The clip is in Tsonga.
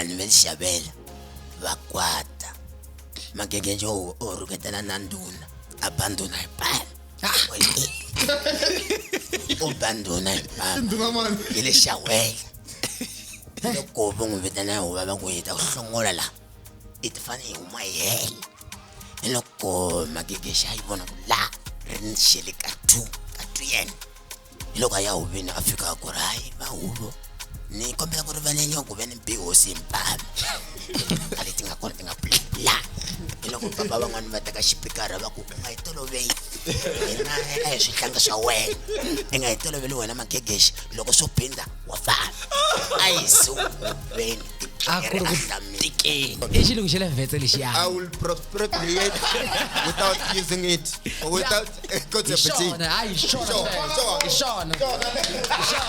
Vanhu va xavela va kwata. Magegejo u rhuketela na ndhuna a ba ndhuna hi pala. U ba ndhuna hi pala. Ndhuna mani? Hi le xawela. Loko va n'wi vitana huva va ku hi ta ku hlongola la. I ti fane hi huma hi hela. Hi loko Magegexa a yi vona ku la ri ni xele ka two ka two yena. Hi loko a ya huveni a fika a ku ri hayi va huvo ni kombela ku rivaleriwa ku ve ni bi hosi hi mpama a leti nga kona ti nga la hi loko papa van'wani va teka xipikara va ku u nga yi toloveli hina a hi swihlanga swa wena i nga yi toloveli wena Magegexi loko swo phinda wa fana a yi suveni A ku ri ku tikeni i xilungu xa le vhetse lexiya. I will prosperate without using it or without Hi xona hayi hi xona Sure, sure. hi xona. Sure.